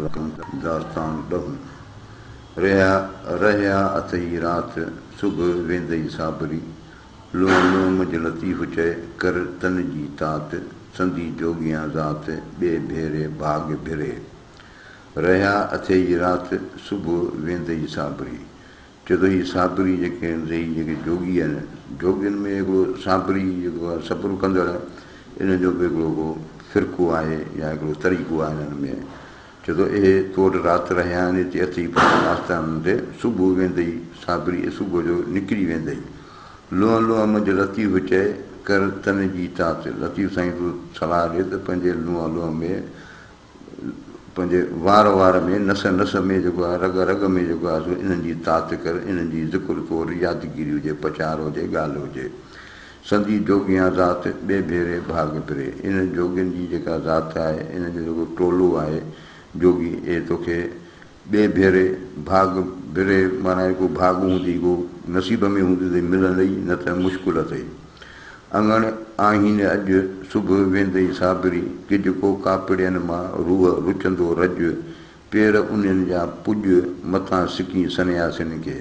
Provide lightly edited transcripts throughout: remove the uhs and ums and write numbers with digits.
داستان ڏهون، رهيا رهيا اٿئي رات، صبح ويندئي صابري، لونء لونء منجهه لطيف چئي، ڪر تن جي تات، سندي جوڳيان ذات، ٻئي ڀيري ڀاڳ ڀري. رهيا اٿئي رات، صبح ويندئي صابري. چئي ٿو هي صابري جيڪي آهن سي هي جيڪي جوڳي آهن، جوڳين ۾ هڪڙو صابري جيڪو آهي صبر ڪندڙ ان جو به هڪڙو ڪو فرقو آهي يا هڪڙو طريقو آهي انهن ۾. چئي ٿو اهي تو وٽ رات رهيا آهن هتي اٿئي پنهنجن آستانن تي، صبح ويندئي صابري صبح جو نڪري ويندئي. لونء لونء منجهه لطيف چئي، ڪر تن جي تات. لطيف سائين ٿو صلاح ڏي ته پنهنجي لونء لونء ۾ پنهنجي وار وار ۾، نس نس ۾ جيڪو آهي، رڳ رڳ ۾ جيڪو آهي سو انهن جي تات ڪر، انهن جي ذڪر طور يادگيري هجي، پچار هجي، ڳالهه هجي. سندي جوڳيان ذات، ٻئي ڀيري ڀاڳ ڦري. انهن جوڳين جي جيڪا ذات آهي، انهن جو جيڪو ٽولو آهي، جوڳي، اهي توکي ٻئي ڀيري ڀاڳ ڀري معنيٰ ڪو ڀاڳ هوندي، ڪو نصيب ۾ هوندي ته ملندئي، نه ته مشڪل اٿئي. اڱڻ آهين اڄ، صبح ويندئي صابري، ڪج ڪو ڪاپڙين مان روح رچندو رڄ، پير انهن جا پڄ، مٿان سڪين سنياسين کي.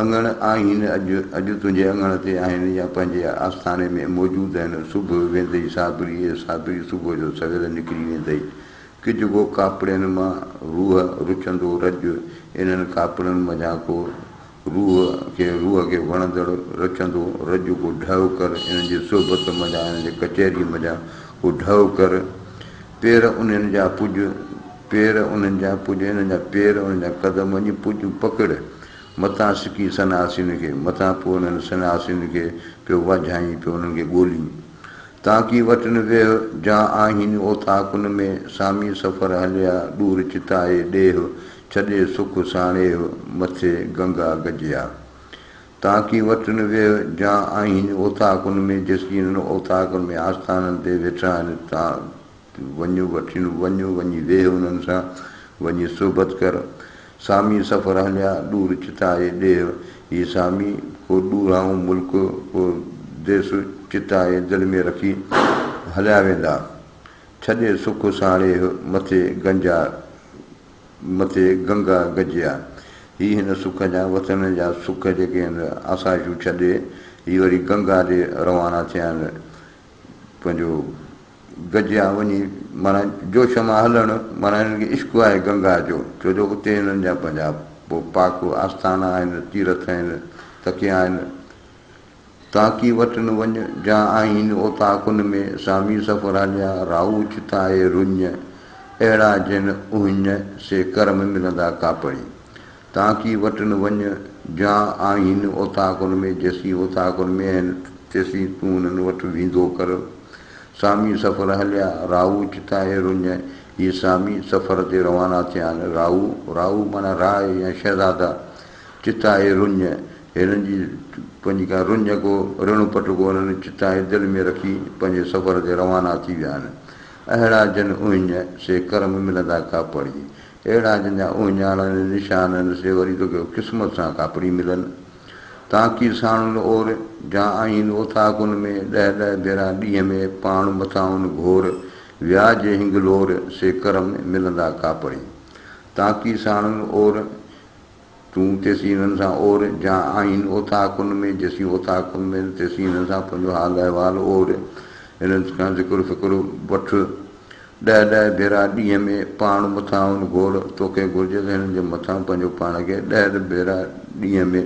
اڱڻ آهين اڄ، اڄ تنهنجي اڱڻ تي آهن يا پنهنجي آستاني ۾ موجود آهن، صبح ويندئي صابري، اي صابري صبح جو سويل نڪري ويندئي. ڪج ڪو ڪاپڙين مان روح رچندو رڄ، انهن ڪاپڙين منجهان ڪو روح کي روح کي وڻندڙ رچندو رڄ ڪو ڍء ڪر، انهن جي صحبت منجهان انهن جي ڪچهريء منجهان ڪو ڍء ڪر. پير انهن جا پڄ، پير انهن جا پڄ، انهن جا پير انهن جا قدم وڃي پڄ پڪڙ. متان سڪي سناسين کي، متان پوء انهن سناسين کي پيو واجهائين، پيو انهن کي ڳولين. تانڪي وٽن ويهه، جا آهين اوطاقن ۾، سامي سفر هليا، ڏور چتائي ڏيهه، ڇڏي سک ساڻيهه، مٿي گنگا گجيا. تانڪي وٽن ويهه، جا آهين اوطاقن ۾، جيسين انهن اوطاقن ۾ آستانن تي ويٺا آهن، تان وڃ وٺين وڃ، وڃي ويهه انهن سان، وڃي صحبت ڪر. سامي سفر هليا، ڏور چتائي ڏيهه. هي سامي ڪو ڏورانهون ملڪ، ڪو ديس چتائي دل ۾ رکي هليا ويندا. ڇڏي سک ساڻيهه، مٿي گنجا مٿي گنگا گجيا. هي هن سک جا وطن جا سک جيڪي هن آسائشون ڇڏي، هي وري گنگا ڏي روانا ٿيا آهن. پنهنجو گجيا وڃي معنيٰ جوش مان هلڻ معنيٰ هنن کي عشق آهي گنگا جو ڇو جو اتي هنن جا پنهنجا پوء پاڪ آستانا آهن تيرٿ آهن تڪيا آهن تاڪي وٽن وڃ جا آهين اوطاقن ۾ سامي سفر هليا رائو چتائي رڃ اهڙا جن اهڃ سي ڪرم ملندا ڪاپڙي تاڪي وٽن وڃ، جا آهين اوطاقن ۾، جيسين اوطاقن ۾ آهن، تيسين تون انهن وٽ ويندو ڪر. سامي سفر هليا، راهو چتائي رڃ، هي سامي سفر تي روانا ٿيا آهن. راهو، راهو معنيٰ راء يا شهزادا، چتائي رڃ، هنن جي پنهنجي ڪا رڃ ڪو رڻ پٽ ڪو هنن چتائي دل ۾ رکي پنهنجي سفر تي روانا ٿي ويا آهن. اهڙا جن اهڃ، سي ڪرم ملندا ڪاپڙي. اهڙا جن جا اهڃاڻ ۽ نشان آهن، سي وري توکي قسمت سان ڪاپڙي ملن. تانڪي ساڻن اور، جا آهين اوطاقن ۾، ڏهه ڏهه ڀيرا ڏينهن ۾، پاڻ مٿانئن گهور، ويا جي هنگلور، سي ڪرم ملندا ڪاپڙي. تانڪي ساڻن اور، تون تيسين انهن سان اور، جا آهين اوطاقن ۾، جيسين اوطاقن ۾ آهن، تيسين انهن سان پنهنجو حال احوال اور، انهن کان ذڪر فڪر وٺ. ڏهه ڏهه ڀيرا ڏينهن ۾، پاڻ مٿانئن گهور، توکي گهرجي ته هنن جي مٿان پنهنجو پاڻ کي ڏهه ڀيرا ڏينهن ۾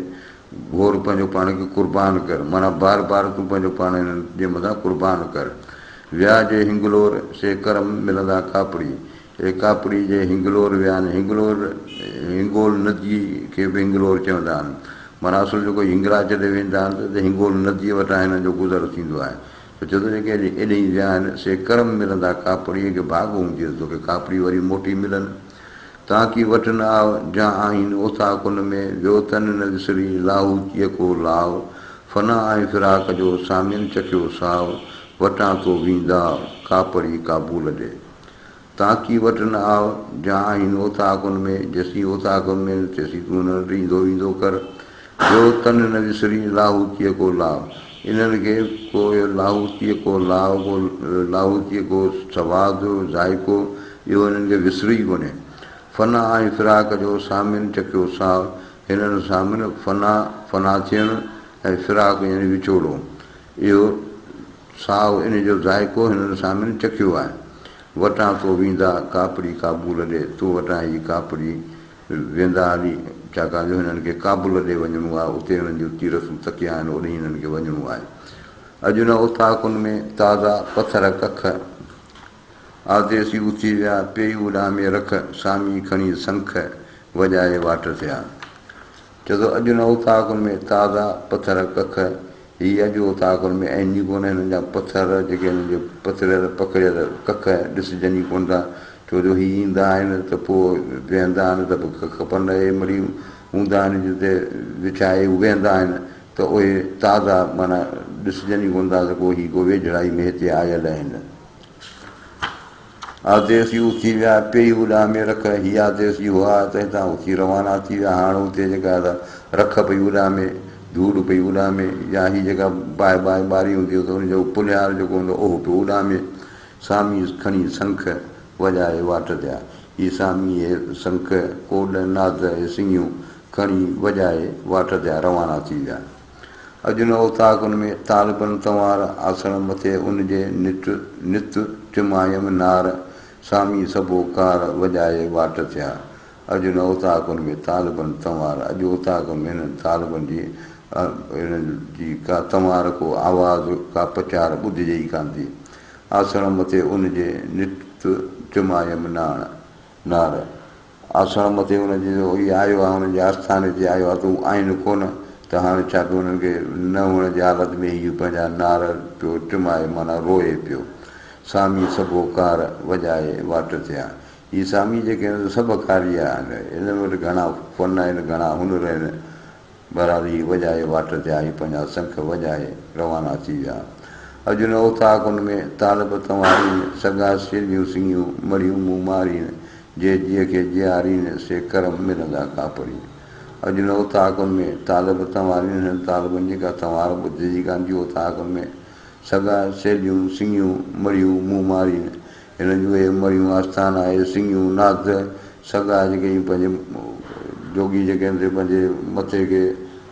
گهور، پنهنجو پاڻ کي قربان ڪر، معنيٰ بار بار تون پنهنجو پاڻ هنن جي مٿان قربان ڪر. ويا جي هنگلور، سي ڪرم ملندا ڪاپڙي. اهي ڪاپڙي جي هنگلور ويا آهن. هنگلور، هنگول نديء کي به هنگلور چوندا آهن. معنيٰ اصل جيڪو هنگلاج ڏي ويندا آهن ته هنگول نديء وٽان هنن جو گذر ٿيندو آهي. ته چئي ٿو جيڪي ايڏهين ويا آهن، سي ڪرم ملندا ڪاپڙيء کي ڀاڳ هوندي ته توکي ڪاپڙي وري موٽي ملن. تان ڪي وٽ نه آء، جا آهين اوطاقن ۾، ويو تن نه وسري، لاهوتيء ڪو لاء. فنا ۽ فراق جو، سامين چکيو ساء، وٽان تو ويندا، ڪاپڙي ڪابول ڏي. تاڪي وٽ نه آء، جا آهين اوطاقن ۾، جيسين اوطاقن ۾ آهين، تيسين تون انهن وٽ ايندو ويندو ڪر. جو تن نه وسرين لاهوتيء ڪو لاء. انهن کي ڪو اهو لاهوتيء ڪو لاء، ڪو لاهوتيء ڪو سواد، ذائقو، اهو هنن کي وسريو ئي ڪونهي. فنا ۽ فراق جو سامين چکيو ساء، هنن سامين فنا، فنا ٿيڻ، ۽ فراق يعني وڇوڙو، اهو ساء ان جو ذائقو هنن سامين چکيو آهي. وٽان تو ويندا ڪاپڙي ڪابول ڏي، تو وٽان هي ڪاپڙي ويندا هلي، ڇاڪاڻ جو هنن کي ڪابل ڏي وڃڻو آهي، اتي هنن جون تيرٿون تڪيا آهن، اوڏهين هنن کي وڃڻو آهي. اڄ نه اوطاقن ۾ تازا پٿر ڪک، آديسي اٿي ويا، پيئي اڏامي رک، سامي کڻي سنک، وڄائي واٽ ٿيا. چئي ٿو، اڄ نه اوطاقن ۾ تازا پٿر ڪک، هي اڄ اوطاقن ۾ آهن ئي ڪونه، هنن جا پٿر جيڪي هنن جي پٿريل پکڙيل ڪک ڏسجن ئي ڪونه ٿا، ڇو جو هي ايندا آهن ته پوء ويهندا آهن ته به ڪک پن اهي مڙئي هوندا آهن جتي وڇائي هو ويهندا آهن ته اهي تازا معنيٰ ڏسجن ئي ڪونه ٿا ته ڪو هي ڪو ويجهڙائي ۾ هتي آيل آهن. آديسي اٿي ويا، پيئي اڏامي رک، هي آديسي هئا ته هتان اٿي روانا ٿي ويا، هاڻ اتي جيڪا سا رک پئي اڏامي، ڌوڙ پئي اڏامي يا هي جيڪا باهه باهه ٻاري هوندي هئي ته ان جو پلهيار جيڪو هوندو هو اهو پيو اڏامي. سامي کڻي سنک وڄائي واٽ تيا. هي سامي هي سنک، ڪوڏ، ناد، هي سڱيون کڻي وڄائي واٽ تيا روانا ٿي ويا. اڄ نه اوطاقن ۾ طالبن تنوار، آسڻ مٿي ان جي نت نت چمايم نار، سامي سڀو ڪار وڄائي واٽ ٿيا. اڄ نه اوطاقن ۾ طالبن تنوار، اڄ اوطاقن ۾ هنن طالبن جي هنن جي ڪا تنوار ڪو آواز ڪا پچار ٻڌجي ئي ڪانه ٿي. آسڻ مٿي ان جي نت چمايم ناڻ نار. آسڻ مٿي ان جي جو هي آيو آهي انهن جي آسٿاني تي آيو آهي ته هو آهن ڪونه ته هاڻي ڇا پيو انهن کي نه هئڻ جي حالت ۾ هي پنهنجا نار پيو چمائي معنيٰ روئي پيو. سامي سڀو ڪار وڄائي واٽ ٿيا. هي سامي جيڪي آهن سي سڀ ڪاري آهن. هنن وٽ گهڻا فن آهن، گهڻا هنر آهن. بهرحال هي وڄائي واٽ ٿيا، هي پنهنجا سنک وڄائي روانا ٿي ويا. اڄ نه اوطاقن ۾ طالب تنوارين، سڳا سيليون سڱيون، مڙهيون مون مارين، جي جيء کي جيارين، سي ڪرم ملندا ڪاپڙين. اڄ نه اوطاقن ۾ طالب تنوارين، هنن طالبن جي ڪا تنوار ٻڌجي ڪانه ٿي اوطاقن ۾. سڳا سيليون سڱيون، مڙهيون مون مارين، هنن جون اهي مڙهيون آستانا، اهي سڱيون، ناد، سڳا جيڪي اهي پنهنجي جوڳي جيڪي آهن سي پنهنجي مٿي کي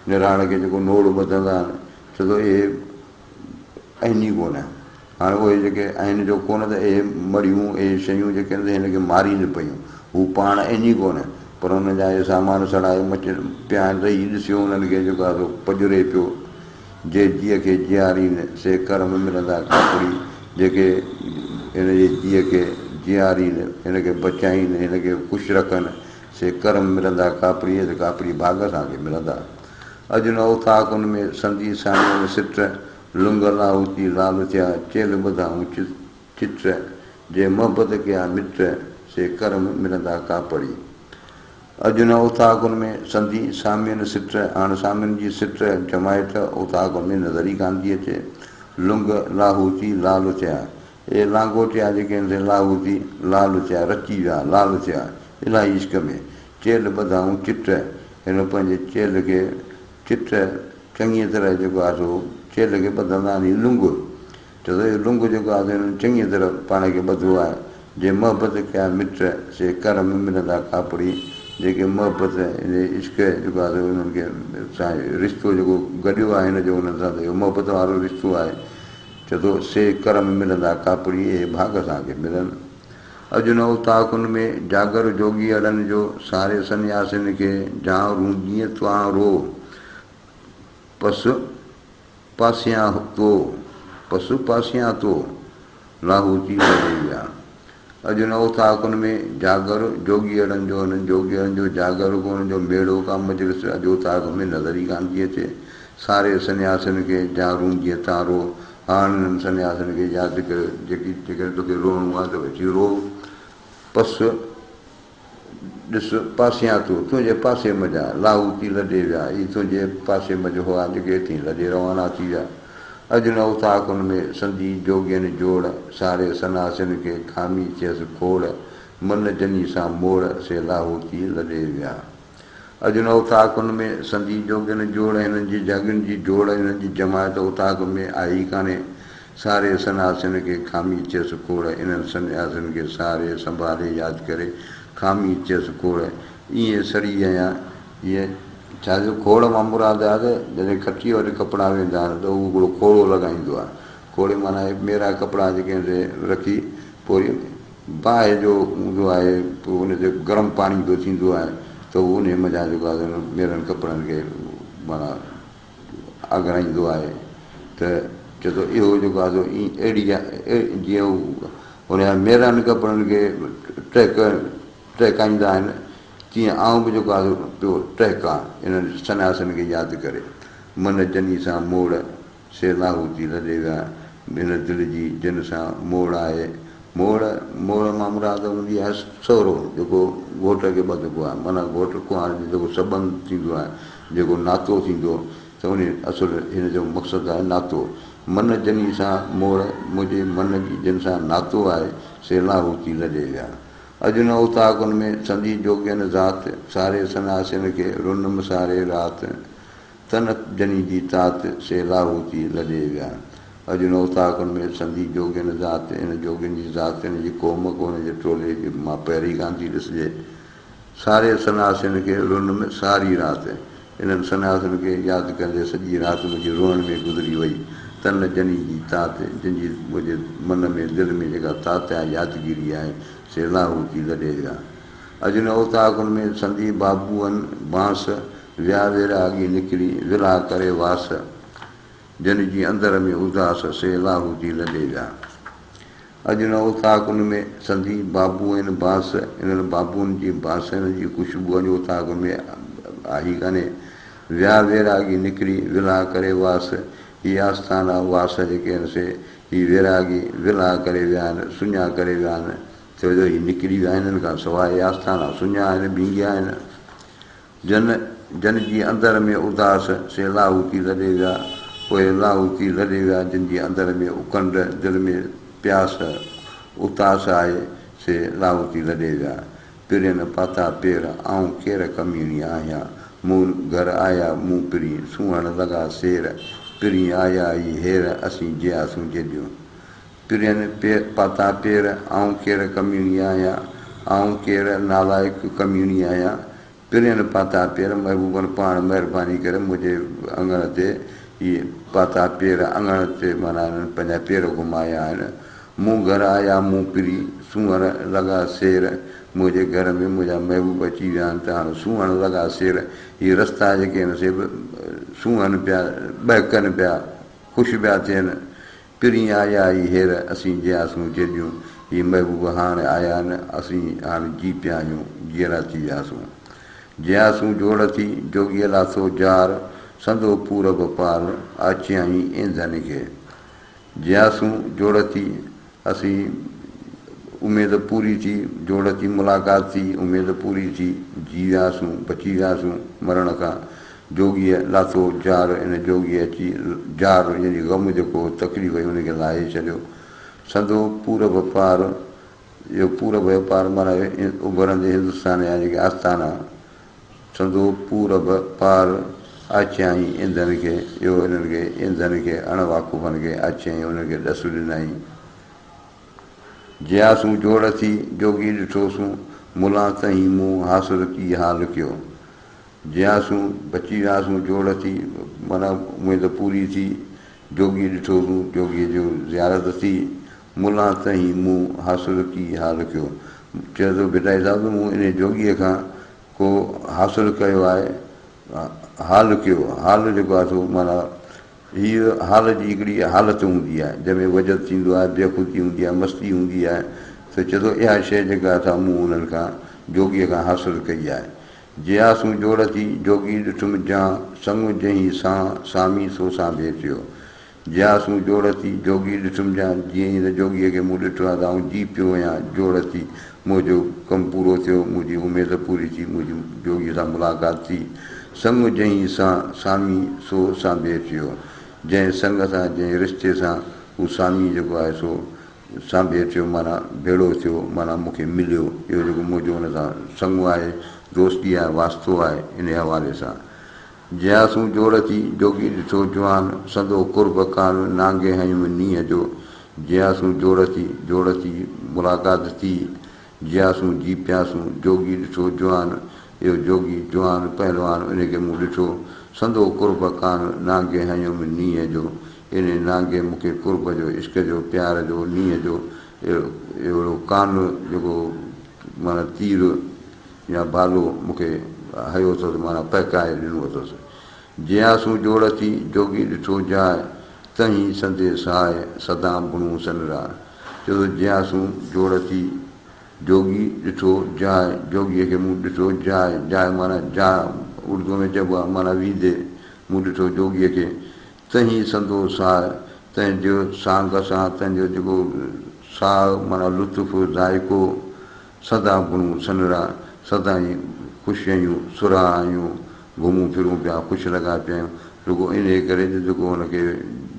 نراڙ کي جيڪو نوڙ ٻڌندا آهن، ڇو ته اهي آهن ئي ڪونه. هاڻي اهي جيڪي آهن جو ڪونه ته اهي مڙهيون، اهي شيون جيڪي آهن سي هن کي مارين پيون. هو پاڻ آهن ئي ڪونه، پر انهن جا اهي سامان سڙائي مچ پيا آهن ته هي ڏسيو انهن کي جيڪو آهي سو پڄري پيو. جي جيء کي جيارين، سي ڪرم ملندا ڪاپڙي، جيڪي هن جي جيء کي جيارين، هن کي بچائين، هن کي خوش رکن، سي ڪرم ملندا ڪاپڙي، سي ڪاپڙي ڀاڳ سان کي ملندا. اڄ نه اوطاقن ۾ سندي ساڻيل سٽ، لنگ لاهوتي لال ٿيا، چيلهه ٻڌائون چٽ، جي محبت ڪيا مٽ، سي ڪرم ملندا ڪاپڙي. اڄ نه اوطاقن ۾ سندي سامين سٽ، هاڻ سامين جي سٽ، جماعت، اوطاقن ۾ نظر ئي ڪانه ٿي اچي. لنگ لاهوتي لال ٿيا. اهي لانگوٽيا جيڪي آهن سي لاهوتي لال ٿيا، رچي ويا، لال ٿيا، الاهي عشق ۾. چيلهه ٻڌائون چٽ، هن پنهنجي چيلهه کي چٽ چڱيء طرح جيڪو آهي سو چيلهه کي ٻڌندا آهن هي لنگ. چئي ٿو اهو لنگ جيڪو آهي سو هنن چڱيء طرح پاڻ کي ٻڌو آهي. جي محبت ڪيا مٽ، سي ڪر م ملندا ڪاپڙي. جيڪي محبت يعني عشق جيڪو آهي سو انهن کي سان رشتو جيڪو گڏيو آهي هن جو انهن سان ته اهو محبت وارو رشتو آهي. چئي ٿو سي ڪر م ملندا ڪاپڙي، اهي ڀاڳ سان کي ملن. اڄ نه اوطاقن ۾ جاگر جوڳيئڙن جو، ساري سنياسين کي جان رونجيء توان رو پس. پاسيان تو، پس پاسيان تو، لاهوتي لڏي ويا. اڄ نه اوطاقن ۾ جاگر جوڳيئڙن جو، هنن جوڳيئڙن جو جاگر ڪو هنن جو ميڙو ڪا مجلس اڄ اوطاق ۾ نظر ئي ڪانه ٿي اچي. ساري سنياسين کي جا رونجيء تان رو، هاڻ هنن سنياسين کي ياد ڪر، جيڪي جيڪڏهن توکي روئڻو آهي ته ويٺي روء. پس. ڏس پاسيان تو، تنهنجي پاسي منجهان لاهوتي لڏي ويا، اي تنهنجي پاسي منجهه هئا، جيڪي هتين لڏي روانا ٿي ويا. اڄ نه اوطاقن ۾ سندي جوڳين جوڙ، ساري سناسين کي کامي ٿيس کوڙ، من جني سان موڙ، سي لاهوتي لڏي ويا. اڄ نه اوطاقن ۾ سندي جوڳين جوڙ، هنن جي جاڳين جي جوڙ، هنن جي جماعت اوطاق ۾ آئي ئي ڪانهي. ساري سناسين کي کامي ٿيس کوڙ، انهن سنياسين کي ساري، سنڀالي، ياد ڪري، کامي ٿيس کوڙ، ائين سڙي آهيان جيئن ڇا جو کوڙ مان مراد آهي ته جڏهن کٽيء وٽ ڪپڙا ويندا آهن ته هو هڪڙو کوڙو لڳائيندو آهي. کوڙي معنيٰ اهي ميرا ڪپڙا جيڪي آهن سي رکي پوء وري باهه جو هوندو آهي پوء ان تي گرم پاڻي پيو ٿيندو آهي ته هو انهيء منجهان جيڪو آهي سو ميرن ڪپڙن کي معنيٰ آگرائيندو آهي ته چئي ٿو اهو جيڪو آهي سو اهڙي جيئن هو ان جا ميرن ڪپڙن کي ٽهڪ ٽهڪائيندا آهن تيئن آئون به جيڪو آهي سو پيو ٽهڪان انهن سنياسين کي ياد ڪري. من جني سان موڙ سي لاهوتي لڏي ويا. هن دل جي جن سان موڙ آهي. موڙ، موڙ مان مراد هوندي آهي سهرو جيڪو گهوٽ کي ٻڌبو آهي معنيٰ گهوٽ ڪنوار جو جيڪو سٻنڌ ٿيندو آهي جيڪو ناتو ٿيندو ته انهي اصل هن جو مقصد آهي ناتو. من جني سان موڙ، منهنجي من جي جن سان ناتو آهي سي لاهوتي لڏي ويا. اڄ نه اوطاقن ۾ سندي جوڳين ذات، ساري سناسين کي رنم ساري رات، تن جني جي تات، سي لاهوتي لڏي ويا. اڄ نه اوطاقن ۾ سندي جوڳين ذات، ان جوڳين جي ذات، ان جي قوم ڪو ان جي ٽولي جي مان پهرين ڪانه ٿي ڏسجي. ساري سناسين کي رنم ساري رات، انهن سنياسين کي ياد ڪندي سڄي رات منهنجي روئڻ ۾ گذري وئي. تن جني جي تات، جن جي منهنجي من ۾ دل ۾ جيڪا تات ۽ يادگيري آهي، سي لاهوتي لڏي ويا. اڄ نه اوطاقن ۾ سندي بابوئن بانس، ويا ويراڳي نڪري ولها ڪري واس. جن جي اندر ۾ اداس، سي لاهوتي لڏي ويا. اڄ نه اوطاقن ۾ سندي بابوئن باس، انهن بابوئن جي باسن جي خوشبو اڄ اوطاقن ۾ آئي ڪانهي. ويا ويراڳي نڪري ولها ڪري واس، هي آستانا واس جيڪي آهن سي هي ويراڳي ولها ڪري ويا آهن، سڃا ڪري ويا آهن، ٿيو جو هي نڪري ويا هنن کان سواء هي آستانا سڃا آهن، ڀينگيا آهن. جن جن جي اندر ۾ اداس، سي لاهوتي لڏي ويا. اهي لاهوتي لڏي ويا، جن جي اندر ۾ اڪنڊ، دل ۾ پياس، اتاس آهي، سي لاهوتي لڏي ويا. پرين پاتا پير، آئون ڪير ڪميڻي آهيان. مون گهر آيا مون پرين، سونهڻ لڳا سير. پرين آيا ئي هير، اسين جياسون جيڏيون. پرين پاتا پير، آئون ڪير ڪميڻي آهيان، آئون ڪير نالائق ڪميڻي آهيان. پرين پاتا پير، محبوبن پاڻ مهرباني ڪري منهنجي اڱڻ تي اهي پاتا پير، اڱڻ تي معنيٰ انهن پنهنجا پير گهمايا آهن. مون گهر آيا مون پرين، سونهر لڳا سير، منهنجي گهر ۾ منهنجا محبوب اچي ويا آهن ته هاڻ سونهڻ لڳا سير، هي رستا جيڪي آهن سي به سونهن پيا، ٻهڪن پيا، خوش پيا ٿين. پرين آيا ئي هير، اسين جياسون جيڏيون، هي محبوب هاڻ آيا نه، اسين هاڻ جي پيا آهيون، جيئرا ٿي وياسون. جياسون جوڙ ٿي، جوڳيء لاٿو جار، سندو پورب پار، آڇيائين اينڌن کي. جياسون جوڙ ٿي، اسين اميد پوري ٿي، جوڙ ٿي ملاقات ٿي، اميد پوري ٿي، جي وياسون، بچي وياسون مرڻ کان، جوڳيء لاٿو جار، ان جوڳيء اچي جار يعني غم جيڪو هو، تڪليف هئي، ان کي لاهي ڇڏيو. سندو پورب پار، اهو پورب جو پار معنيٰ اڀرندي هندستان جا جيڪي آستانا، سندو پورب پار آڇيائين انڌن کي، اهو انهن کي انڌن کي اڻ واقفن کي آڇيائين، انهن کي ڏس ڏنائين. جياسون جوڙ ٿي، جوڳي ڏٺوسون، ملان تنهين مون حاصل ڪي حال ڪيو. جياسون بچي وياسون جوڙ ٿي، معنيٰ اميد پوري ٿي، جوڳي ڏٺوسون، جوڳيء جو زيارت ٿي، ملان تنهين مون حاصل ڪي حال ڪيو. چئي ٿو ڀٽائي صاحب ته مون انهيء جوڳيء کان ڪو حاصل ڪيو آهي، حال ڪيو، حال جيڪو آهي سو معنيٰ هيء حال جي هڪڙي حالت هوندي آهي، جنهن ۾ وجد ٿيندو آهي، بيخودي هوندي آهي، مستي هوندي آهي، ته چئي ٿو اها شيء جيڪا سا مون انهن کان، جوڳيء کان حاصل ڪئي آهي. جياسون جوڙ ٿي، جوڳي ڏٺم جان، سڱ جنهين سان، سامي سو سان ڀيٽيو. جياسون جوڙ ٿي، جوڳي ڏٺم جان، جيئن ئي هن جوڳيء کي مون ڏٺو آهي ته آئون جي پيو آهيان، جوڙ ٿي، منهنجو ڪم پورو ٿيو، منهنجي اميد پوري ٿي، منهنجي جوڳيء سان ملاقات ٿي. سڱ جنهين سان، سامي سو سان ڀيٽيو. جنهن سڱ سان، جنهن رشتي سان، هو سامي جيڪو آهي سو سانڀير ٿيو معنيٰ ڀيڙو ٿيو معنيٰ مون کي مليو، اهو جيڪو منهنجو ان سان سڱ آهي، دوستي آهي، واسطو آهي، انهيء حوالي سان. جياسون جوڙ ٿي، جوڳي ڏٺو جوان، سندو قرب ڪان، نانگي هنيم نينهن جو. جياسون جوڙ ٿي، جوڙ ٿي ملاقات ٿي، جياسون جي پياسون، جوڳي ڏٺو جوان، اهو جوڳي جوان پهلوان ان کي مون ڏٺو، سندو قرب ڪان، نانگي هنيم نينهن جو. انهي نانگي مون کي قرب جو، عشق جو، پيار جو، نينهن جو اهڙو ڪان جيڪو معنيٰ تير يا ڀالو مون کي هنيو اٿس معنيٰ پهڪائي ڏنو اٿس. جياسون جوڙ ٿي، جوڳي ڏٺو جاء، تنهين سندي ساء، سدا بڻون سنرا. چيو ته جياسون جوڙ ٿي، جوڳي ڏٺو جاء، جوڳيء کي مون ڏٺو جاء، جاء معنيٰ جاء اردوء ۾ چئبو آهي معنيٰ ويندي مون ڏٺو جوڳيء کي، تنهين سندو ساء، تنهنجو سانگ سان تنهنجو جيڪو ساء معنيٰ لطف، ذائقو، سدا بڻون سنرا، سدائين خوش آهيون، سرها آهيون، گهمون ڦرون پيا، خوش لڳا پيا آهيون، رڳو انهيء ڪري جو جيڪو هن کي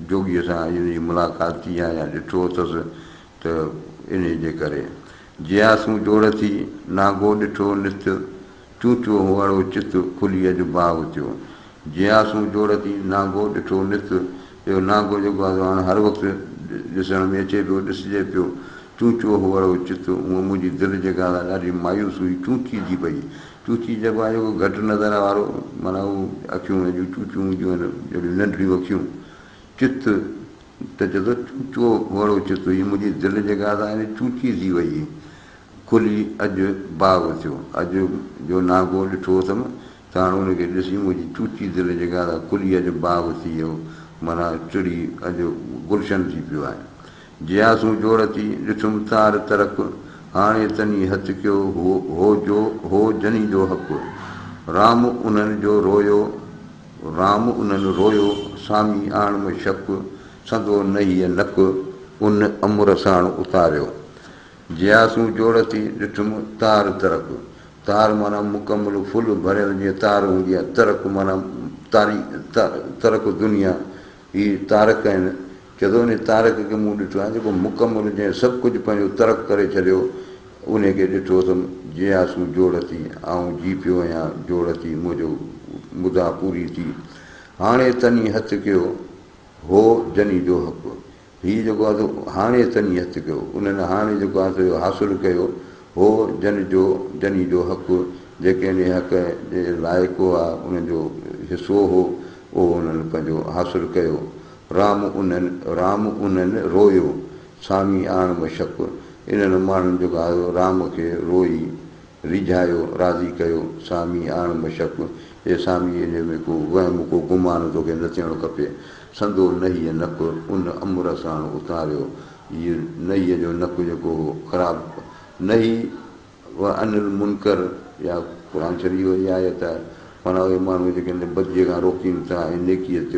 جوڳيء سان هن جي ملاقات ٿي آهي يا ڏٺو اٿس ته انهيء جي ڪري. جياسون جوڙ ٿي، نانگو ڏٺو نت، چونچو هئڙو چت، کلي اڄ باغ ٿيو. جياسون جوڙ ٿي، نانگو ڏٺو نت، اهو نانگو جيڪو آهي سو هاڻ هر وقت ڏسڻ ۾ اچي پيو، ڏسجي پيو. چونچو هئڙو چت، هونء منهنجي دل جيڪا سا ڏاڍي مايوس هئي، چونچي ٿي پئي. چوچي چئبو آهي جيڪو گهٽ نظر وارو، معنيٰ هو اکيون هن جون چوچيون هونديون آهن، جهڙيون ننڍڙيون اکيون. چت ته چئي ٿو چوچو هئڙو چت، هي منهنجي دل جيڪا سا هن چوچي ٿي وئي. کلي اڄ باغ ٿيو. اڄ جو نانگو ڏٺو اٿم ته هاڻ ان کي ڏسي منهنجي چوچي دل جيڪا سا کلي اڄ باغ ٿي ويو، معنيٰ چڙي اڄ گلشن ٿي پيو آهي. جياسون جوڙ ٿي، ڏٺم تار ترڪ، هاڻي تني هٿ ڪيو هو جو هو جني جو حق. رام انهن جو رويو، رام انهن رويو، سامي آڻم شڪ، سندو نهيء نڪ، ان امر ساڻ اتاريو. جياسون جوڙ ٿي، ڏٺم تار ترڪ، تار معنيٰ مڪمل فل ڀريل جيئن تار هوندي آهي، ترڪ معنيٰ تاري ترڪ دنيا، هي تارڪ آهن، چئي ٿو انهي تارڪ کي مون ڏٺو آهي جيڪو مڪمل جنهن سڀ ڪجهه پنهنجو ترڪ ڪري ڇڏيو انهي کي ڏٺو اٿم جياسون جوڙ ٿي آئون جي پيو آهيان جوڙ ٿي منهنجو مدعا پوري ٿي هاڻي تني هٿ ڪيو هو جني جو حق هي جيڪو آهي سو هاڻي تني هٿ ڪيو، انهن هاڻي جيڪو آهي سو حاصل ڪيو هو جن جو جني جو حق، جيڪي انهيء حق جي لائق هئا، انهن جو حصو هو، اهو انهن پنهنجو حاصل ڪيو. رام انهن رام انهن رويو، سامي آڻ م شڪ، انهن ماڻهن جيڪو آهي سو رام کي روئي ريجهايو، راضي ڪيو، سامي آڻ م شڪ، اي سامي انهيء ۾ ڪو وهم ڪو گمان توکي نه ٿيڻ کپي. سندو نهيء نڪ، ان امر ساڻ اتاريو. هيء نهيء جو نڪ جيڪو هو، خراب نهي و عن المنڪر يا قرآن شريف جي آيت آهي، معنيٰ اهي ماڻهو جيڪي هن بديء کان روڪين ٿا ۽ نيڪيء تي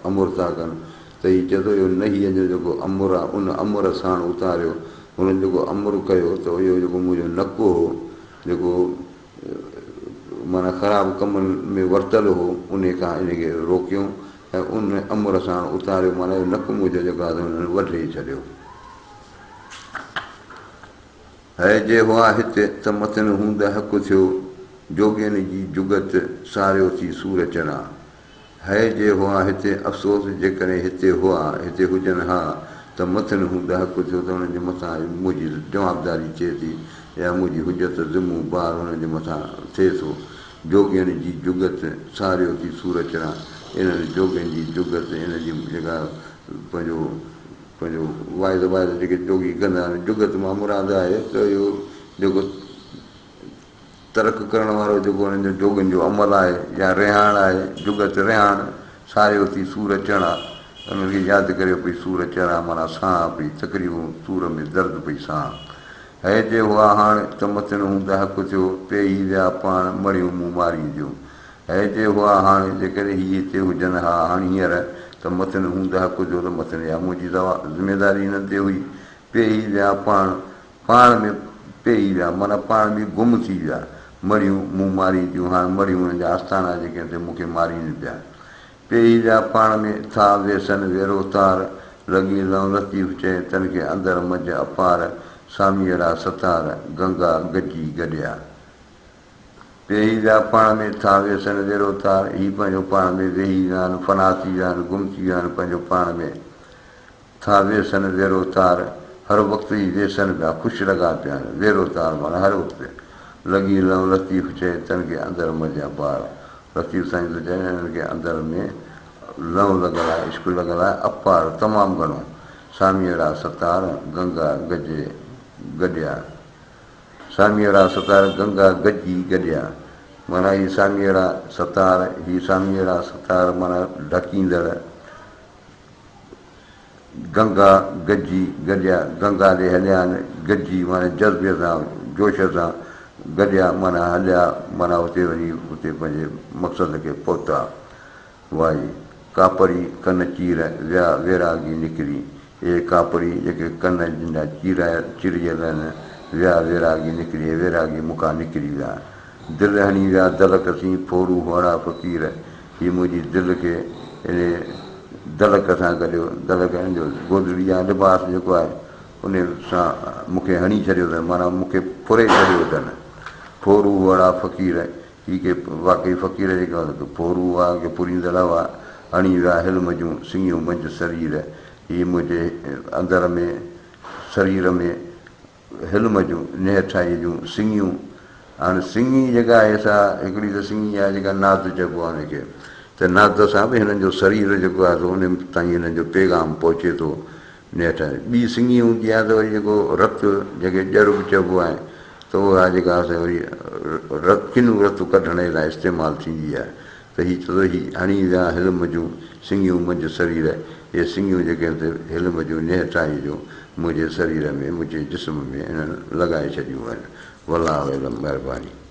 امر ٿا ڪن ته هي چئي ٿو اهو نهيء جو جيڪو امر آهي، ان امر ساڻ اتاريو. هنن جيڪو امر ڪيو ته اهو جيڪو منهنجو نڪ هو، جيڪو معنيٰ خراب ڪمن ۾ ورتل هو، انهي کان ان کي روڪيو ۽ ان امر ساڻ اتاريو، معنيٰ اهو نڪ منهنجو جيڪو آهي سو هنن وڍي ڇڏيو. هي جي هئا هت، ته مٿن هوند حق ٿيو، جوڳين جي جڳت، ساريو ٿي سور چڙا. هي جي هئا هتي، افسوس جيڪڏهن هتي هئا، هتي هجن ها، ته مٿن هوند حق ٿيو ته انهن جي مٿان منهنجي جوابداري ٿئي ٿي يا منهنجي حجت، ذمو، بار انهن جي مٿان ٿئي ٿو. جوڳين جي جڳت، ساريو ٿي سور چڙا. انهن جوڳين جي جڳت، انهن جي جيڪا پنهنجو پنهنجو واعظ واعظ جيڪي جوڳي ڪندا آهن، جڳت مان مراد آهي ته اهو جيڪو ترڪ ڪرڻ وارو جيڪو انهن جو جوڳين جو عمل آهي يا رهاڻ آهي، جڳت رهاڻ، ساريو ٿي سور چڙا، انهن کي ياد ڪريو پئي سور چڙا معنيٰ سهان پئي تڪليفون سور ۾ درد پئي سهان. هي جي هئا هاڻ ته مٿن هوند حق ٿيو، پيهي ويا پاڻ مڙهيون مون مارينديون. هي جي هئا هاڻ جيڪڏهن هي هتي هجن ها هاڻ هينئر ته مٿن هوند حق ٿيو ته مٿن اها منهنجي ذميداري هنن تي هئي، پيهي ويا پاڻ پاڻ ۾ پيهي ويا، معنيٰ پاڻ ۾ گم ٿي ويا. مڙهيون مون مارينديون، هاڻ مڙهيون انهن جا آستانا جيڪي آهن سي مون کي مارين پيا. پيهي ويا پاڻ ۾، ٿا ويسن ويرو تار، لڳي لئون لطيف چئي، تن کي اندر منجهه اپار، ساميئڙا ستار، گنگا گجي گڏيا. پيهي ويا پاڻ ۾ ٿا ويسن ويرو تار، هي پنهنجو پاڻ ۾ ويهي ويا آهن، فنا ٿي ويا آهن، گم ٿي ويا آهن پنهنجو پاڻ ۾. ٿا ويسن ويرو تار، هر وقت ئي ويسن پيا، خوش لڳا پيا آهن، ويرو تار معنيٰ هر وقت. لڳي لئون لطيف چئي، تن کي اندر منجهه اپار. لطيف سائين ٿو چئي انهن کي اندر ۾ لئون لڳل آهي، عشق لڳل آهي، اپار تمام گهڻو. ساميئڙا ستار، گنگا گجي گڏيا. ساميئڙا ستار، گنگا گجي گڏيا. معنيٰ هي ساميئڙا ستار، هي ساميئڙا ستار معنيٰ ڍڪيندڙ. گنگا گڏجي گڏيا، گنگا ڏي هليا آهن، گڏجي معنيٰ جذبي سان، جوش سان گڏيا معنيٰ هليا معنيٰ اتي وڃي اتي پنهنجي مقصد کي پهتا. وائي، ڪاپڙي ڪن چير، ويا ويراڳي نڪري. اهي ڪاپڙي جيڪي ڪن جن جا چيرايل چيرجيل آهن، ويا ويراڳي نڪري، اهي ويراڳي مون کان نڪري ويا. دل هڻي ويا دلڪ سين، ڦورو هئڙا فقير. هي منهنجي دل کي انهي دلڪ سان گڏيو، دلڪ ان جو گودڙي يا لباس جيڪو آهي، انهي سان مون کي هڻي ڇڏيو اٿن، معنيٰ مون کي ڦري ڇڏيو اٿن. ڦورو هئڙا فقير، هي ڪي واقعي فقير جيڪي هئا، ڪي ڦورو هئا، ڪي ڦريندڙ هئا، هڻي ويا حلم جون سڱيون منجهه سرير، هي منهنجي اندر ۾ سرير ۾ حلم جون، نهٺائيء جون سڱيون، هاڻي سڱي جيڪا آهي سا هڪڙي ته سڱي آهي جيڪا ناد چئبو آهي ان کي ته ناد سان به هنن جو سرير جيڪو آهي سو ان تائين هنن جو پيغام پهچي ٿو نيٺ ٻي سڱي هوندي آهي ته وري جيڪو رت جنهن کي ڄر به چئبو آهي ته اها جيڪا آهي وري رت ڪنو رت ڪڍڻ جي لاء استعمال ٿيندي آهي ته هي چئي ٿو هي هڻي ويا حلم جون سڱيون منجهه سرير، اهي سڱيون جيڪي آهن سي حلم جون نهٺائيء جون منهنجي سرير ۾ منهنجي جسم ۾ انهن لڳائي ڇڏيون آهن. والله اعلم. مهرباني.